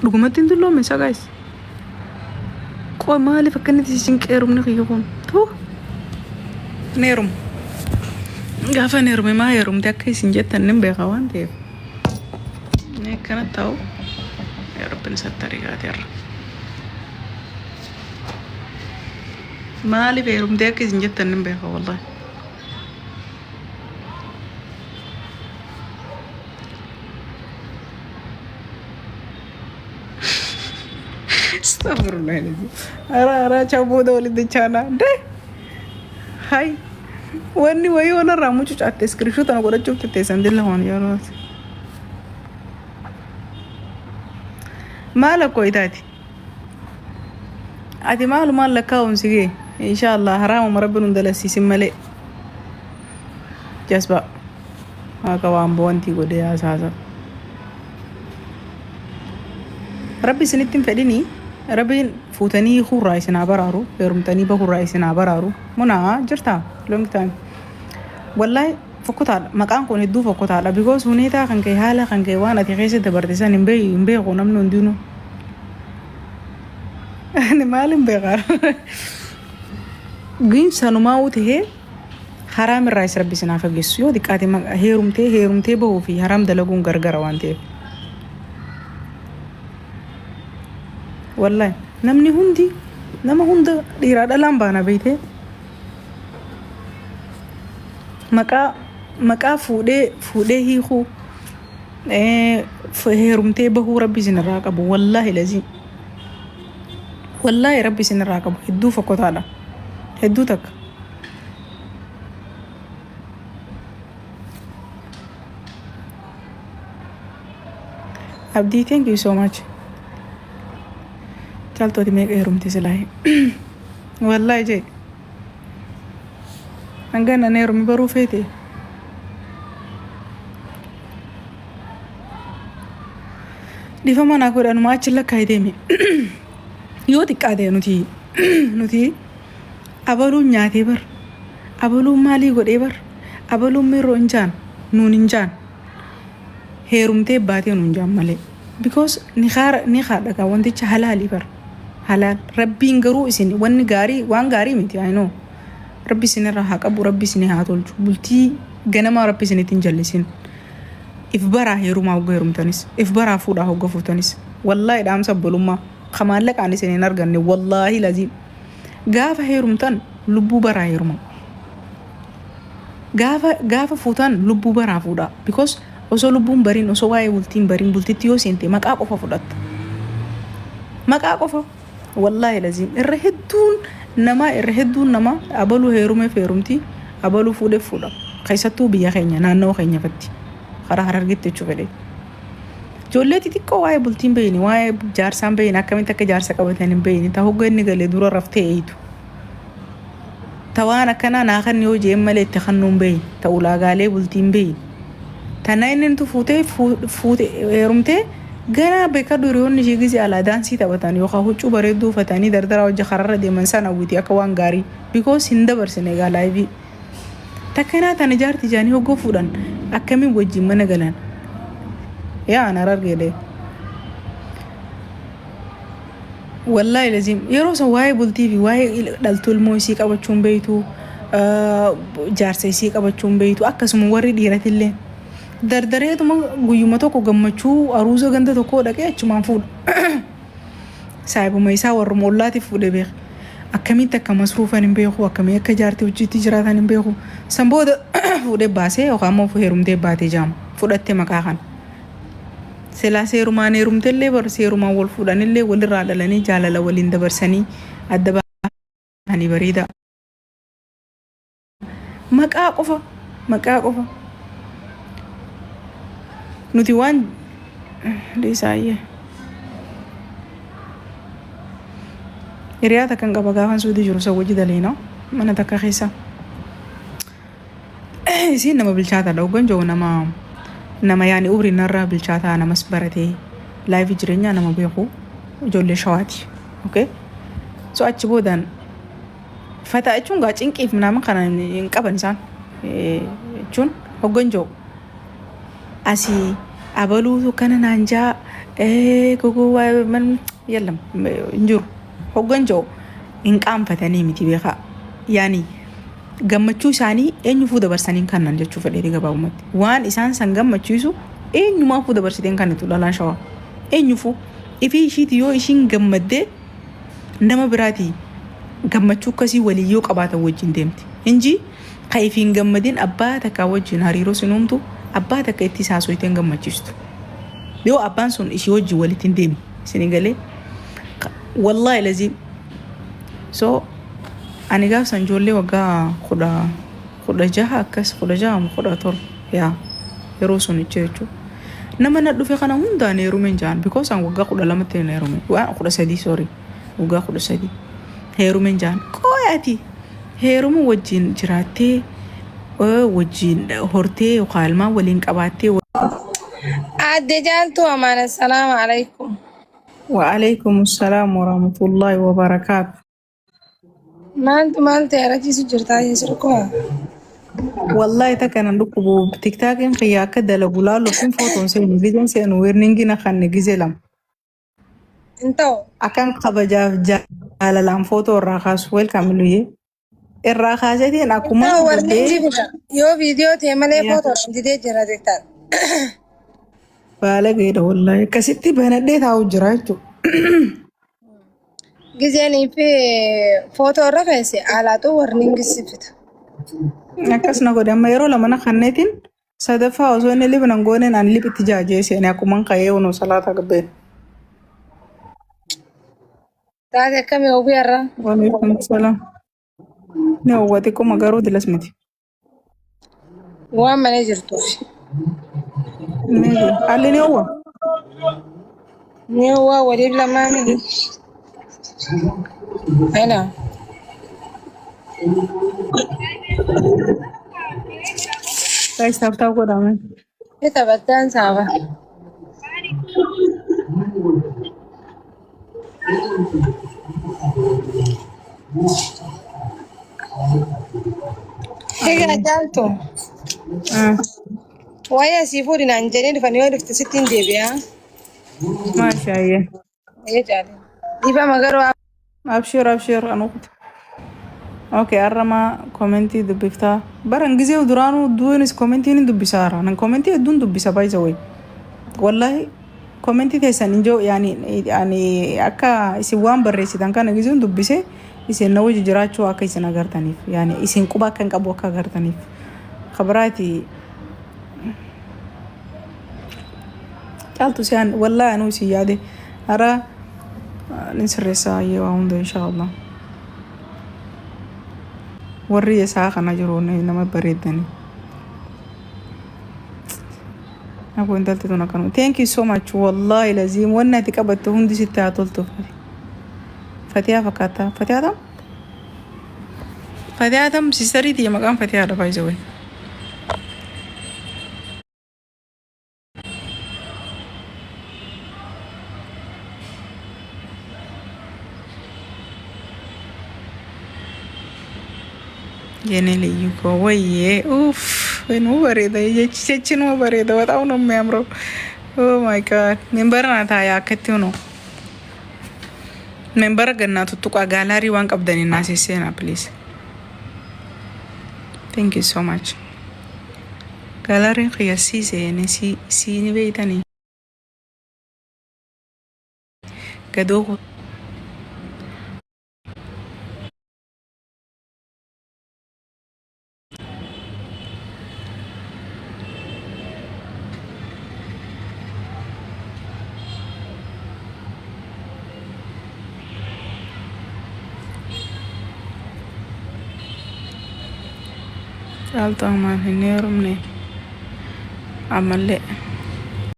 Dhugumatti hin dulloome isa guys. Qoy maaliif akkanatti si cinqee heerumni kiyya kun? Tuu. Hin heerumu. Gaafa hin heerume maa heerumte akka isin jettan nin beeka waan ta'eef. Inni akkana ta'u yaa Rabbi isatti ariigaateerra. Maaliif heerumte akka isin jettan nin beeka wallahi. Astaghfirullah. Ara ara acha booda walitti dachaana. De hay wanni wayii walirraa mucucaatte iskiriishoo tana godhachuuf tetteessan dilla waan yeroo maal akkoo itaati ati maalumaan lakkaa'uun si ga'e inshaallah haraamuma rabbi nun dalasiisin malee jasba Waaqa waan wantii godhee hasaasa. Rabbi isinitti hin fedhini. Rabbiin fuutanii hiikuurraa isin haa baraaru. Heerumtanii bahuurraa isin haa baraaru. Munaa jirtaa? Long time. Wallahi fokkotaadha. Maqaan kun hedduu fokkotaadha. Because huneetaa kan ka'e haala kan ka'e waan ati keessa dabarte san hin beeku hin beeku namni hundinuu. Ani maal hin beekaa? Gin sanumaa tahee Haraam irraayis rabbi isin haa fageessu. Yoo xiqqaate heerumtee heerumtee bahuu fi haraam dalaguun gargara waan ta'eef. Wallahi namni hundi nama hunda dhiiraa dhalaan baana beeytee maqaa maqaa fuudhee fuudhee hiikuu heerumtee bahuu rabbi isin irraa qabu wallaahi lazii wallaahi rabbi isin irraa qabu hedduu fokkotaadha hedduu takka. Abdii thank you so much. Caaltooti meeqa heerumte silaahi. Wallaahi jee. Hanga nan heerumi baruu feete. Dhiifama naa godhanuma achi lakkaa'ee deeme. Yoo xiqqaate nuti nuti Abaluun nyaatee bar. Abaluun maalii godhee bar. Abaluun miirroo hin jaan. Nuun hin jaan. Heerumtee baatee nuun jaan malee. Because ni kaara ni kaadha gaa wanticha halaalii bar. Halaal. Rabbiin garuu isin wanni gaarii waan gaarii miti I know. Rabbi isinirraa haa qabu rabbi isin haa tolchu. Bultii ganamaa rabbi isinitti hin jallisin. If baraa heerumaa hogga heerumtanis. If baraa fuudhaa hogga fuutanis. Wallaahi dhaamsa obbolummaa. Ka maallaqaan isin hin arganne wallaahi laziim. Gaafa heerumtan lubbuu baraa heeruma. Gaafa gaafa fuutan lubbuu baraa fuudhaa. Because osoo lubbuun barin osoo waa'ee bultiin barin bultitti yoo seente maqaa qofa fudhatta. Maqaa qofa. Wallaahi laziim irra hedduun namaa irra hedduun namaa abaluu heerumeef heerumti abaluu fuudheef fuudha. Keessattuu biyya keenya naannoo keenya fatti. Karaa harargetti jechuu fedhe. Ijoollee xixiqqoo waa'ee bultii hin beekne, waa'ee jaarsaa hin beekne, akkamitti akka jaarsa qabatan hin beekne, ta hogga inni galee dura raftee eeytu. Ta waan akkanaa naa kanni yoo jeen malee itti kannuu hin beekne, ta ulaagaalee bultii hin beekne. Ta na inni fuutee fuute heerumtee ganaa beekadhu hiriyoonni ishii gizee alaa daansii taphatan yookaan huccuu bareedduu uffatanii dardaraa hojii kararra deeman san hawwiti akka waan gaarii. Because hin dabarsine egaa laayivii. Takkanaa tana jaarti jaanii hoggoo fuudhan akkamiin wajjin mana galan. Yaa an harargeedhe. Wallaahi laziim yeroo san waa'ee bultii fi waa'ee dhaltuu ilmoo isii qabachuu hin beektu jaarsa isii qabachuu hin beektu akkasuma warri dhiiratillee dardareetuma guyyuma tokko gammachuu aruuza ganda tokkoo dhaqee achumaan fuudha. Saahibuma isaa warruma ollaatiif fuudhee beeka. Akkamitti akka masruufan hin beeku, akkamii akka jaartii hojiitti jiraatan hin beeku. San booda fuudhee baasee yookaan immoo heerumtee baatee jaama. Fudhatte maqaa kana. Silaa seerumaan heerumtellee bar seerumaan wal fuudhanillee walirraa dhalanii jaalala waliin dabarsanii adda bahanii bareeda. Maqaa qofa maqaa qofa. Nuti waan dhiisaayyee. Hiriyaa takkan qaba gaafan suudii jiru isa wajji daleena mana takka keessa. Isiin nama bilchaataadha hoggan jiru nama nama yaani umriin narraa bilchaataa namas baratee laayifii jireenyaa nama beeku ijoollee shawaati. Okay? So achi boodaan Fataa jechuun gaa cinqiif minaamin kana hin qaban isaan jechuun hoggan jiru. Asii abaluutu kana naan jaa Gogoo yallam hin jiru. Hoggan jiru hin qaanfatanii miti beekaa. Yaani gammachuu isaanii eenyufuu dabarsanii kannan jechuu fedheeti gabaabumatti. Waan isaan san gammachiisu eenyumaafuu dabarsiteen kannitu dhalaan shawaa. Eenyufuu ifii ishiiti yoo ishiin gammaddee nama biraatii gammachuu akkasii walii yoo qabaatan wajjin deemti. Inji ka ifiin gammadin abbaa takka wajjin hariiroo sin uumtu, abbaa takka itti haasoyteen gammachiistu. Yoo abbaan sun ishii wajjin walitti hin deemne isin galee, wallaahi lazii. So ani gaafsan ijoollee waggaa 16 akkas, 16 17 yaa yeroo sun jechuudha. Nama na dhufe kana hundaan heerume hin jaan, because an waggaa 12tti hin heerume, waan 13, sorry, waggaa 13 heerume hin jaan. Qooy ati heeruma wajjin jiraattee, wajjin hortee yookaan ilmaan waliin qabaattee. Aadde Jaaltuu Amaan, assalaamu alaikum. وعليكم السلام ورحمة الله وبركاته. Maaltu maal ta'e rachiisu jirtaa sirkuma? Wallahi takka nan dhukkubu, TikTokiin kiyya akka dalagu laaluufin footoon seenu gizeen seenu warningi na kanne gizee lama. Hin ta'u. Akkan kabajaaf jaalalaan footoo irraa kaasu, welcome luyyee. Irraa kaaseetiin Hin akkuma ta'u, warningi fudhadhee fida. Yoo viidiyoo ta'e malee footoodhaan didee jira TikTok. Baala geedha, wallahi akkasitti banadhee taa'u jira jechuudha. Gizeenii fi footoo irra keesse alaatu warningi si fida. Akkas na godhe. Amma yeroo lama na kanneetiin sadaffaa osoo inni libna hin gooneen ani lipitti jaajee seene, akkuma ka'ee onoo salaata gabbeen. Taate akkamii obii har'a? Waalaikum salaam. Ni hawwate kuma garuu dilas miti. Waan malee jirtuuf. Haalli ni hawwa. Ni waa waliif lamaanii. Ana. Guys, tap tap godhame. Ni taphattaan saaba. Egaa Jaaltu. Waa'ee asii fuudhi naan jedhee dhufanii yoo dhufte sitti hin deebi'a. Maashaayyee. Ee jaale. Dhiifama garuu. Abshir, abshir, anuqti. Okay, har'ama commentii dubbiftaa. Baran gizee duraanuu duunis commentiin hin dubbisaara. Nan commentii hedduun dubbisa, by the way. Wallahi commentii teessan injoo yaani ani akka isin waan barreessitan kana gizeen dubbise isin na wajji jiraachuu akka isin agartaniif, yaani isin quba akka hin qabu akka agartaniif. Kabiraati caaltu si'an, wallahi anuu isin yaade hara nin sirreessaa yoo hunda inshaallah. Warri isaa kana jiru nama bareedani. Aku intalti tun akkanuma. Thank you so much. Wallahi laziim wanni ati qabatte hundi sitti haa toltu. Fatiyaa fakkaata. Fatiyaa tam? Fatiyaa tam, sisterii tiyya maqaan Fatiyaadha, by the way. የኔ ልዩ እኮ ወይዬ ኡፍ nu bareeda, jechi jechi numa bareeda, በጣም ነው የሚያምረው። Oh my God, membera naa taaya akkatti hunu membera gannaa tuttuqaa gallery waan qabdanii naa seenaa, please. Thank you so much. Galleryn kiyya sii seene sii sii ni beeytanii gadoo koo. Caaltu ammaan hin heerumne ammallee.